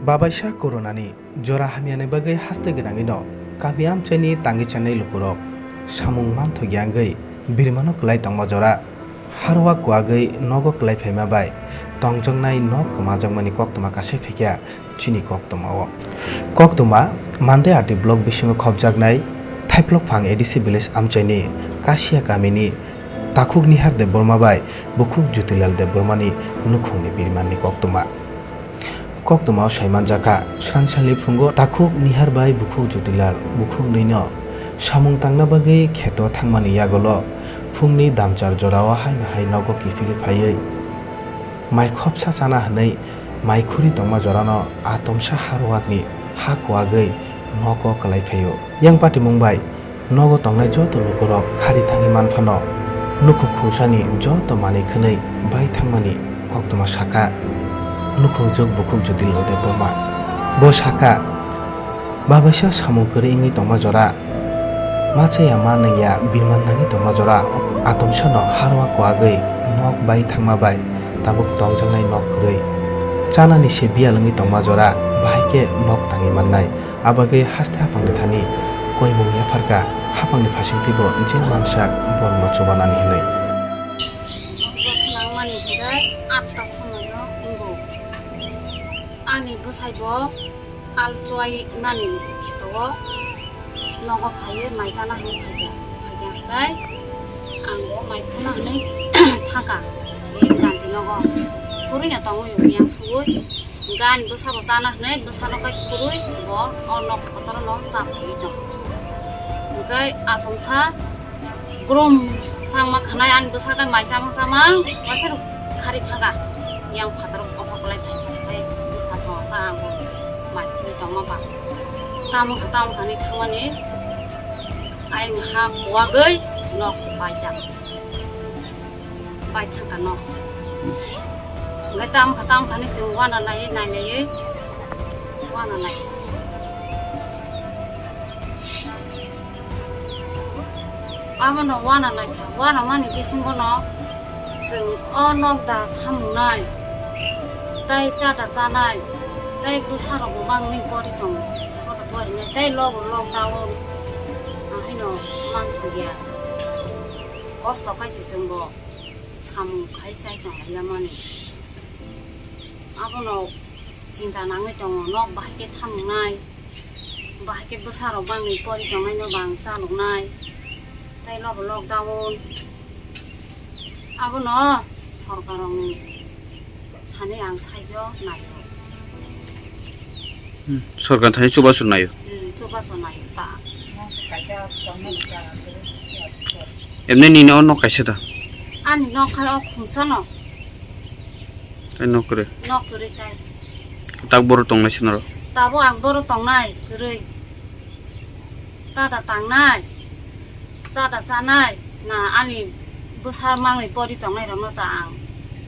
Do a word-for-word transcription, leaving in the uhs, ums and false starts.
Babaisa Coronani jora hamyani bagwi haste gwnangwino kami amchaini tangwi chanai lukurok samung manthokya wngwi birmano kwlai tongma jora harwa kwagwi nogo kwlai phaima bai tongjaknai nok kwmajakmani koktwma kasai phaikha chini koktwmao. Koktwma Mandaiati block bisingo khopjaknai Thaiplokphang A D C village amchaini Kasia kamini Takhuk Nihar Debbarma bai bukhuk Jyotilal Debbarmani nukhungni birmanni koktwma. Koktwmao saimanjakha, swrangsalni phungo Takhuk Nihar bai bukhuk Jyotilal bukhuk nwino samung tangna bagwi kheto thangmani yagulo phungni damchar jorao haino hai nogo kiphilwi phaiwi mai khopsa chana hwnwi mai khurwi tongma jorano atomsa harwakni ha kuagwi nogo kwlai phaio. Yang patimung bai nogo tongnai joto lukurok khari thangwi manphano nukhung khungsani joto manwi khwnwi bai thangmani koktwma sakha nukhungjwk bukhuk Jyotilal Debbarma. Bo sakha, babaisa samung kwrwi wngwi tongma jora, ma chaya ma nangya birman nangwi tongma jora, atomsano harwa kuagwi nok bai thangma bai tabuk tongjaknai nok kwrwi. Chanani se biyal wngwi tongma jora, bahai khe nok tangwi mannai. Abagwi haste haphangni thani koimung yapharkha, haphangni phasingtwibo je mansak borokno chubanani hwnwi. Bo thwnangmani hwnkhe atta somoio wngo. Ani bwsaibo al chuai nani kheto o nogo phaiwi mai chana hwnwi phaikha. Phaikha hwnkhe ang bo mai khuna hwnwi thangkha. Ganti nogo khurui no tongwi yang suwi. Hwnkhe ani bwsabo chana hwnwi bwsano kai khurui bo o nok kotorno cha phaiwi tong. Hwnkhe achomsa grum changma khwnai ani bwsa kai mai chamang chamang waisa rok khari thangkha. Yang phataro o hoklai phaikha hwnkhe bupha songkha kha ang bo mai khurui tongma ba. Tamo kha tamo kha hwnwi thangmani ayang ha kuagwi nok se paijak. Bai thangkha no. Hwnkhe tam kha, tam khani chwng wana naiwi, nai naiwi wana nai. Abono wana naikha, wana mani bisingo no chwng o nok da thamungnai, tei cha da chanai, tei bwsarokbo mangni pori tongo, pori tongo, pori nai tei lobo lockdown, ahaino manthogo ya. Kosto khaise chwngbo samung khai chai tonglaimani. Abono chinta nangwi tongo, nok bahai khe thamungnai, bahai khe bwsarok bangni pori tongnaino bang chaloknai, tei lobo lockdown. Abono sorkarrokni thani ang saijo naio. Hmm, sorkar thani chubachu naio. Hmm, chubachu naio ta. Emne nini o nok kaisa ta? Ani nok khai o khumsa no. Ai nok kwrwi? Nok kwrwi tai. Tak boro tongnai se norok? Tabo ang boro tongnai kwrwi. Tada tangnai, chada chanai, na ani bwsa mangni pori tongnai rokno ta ang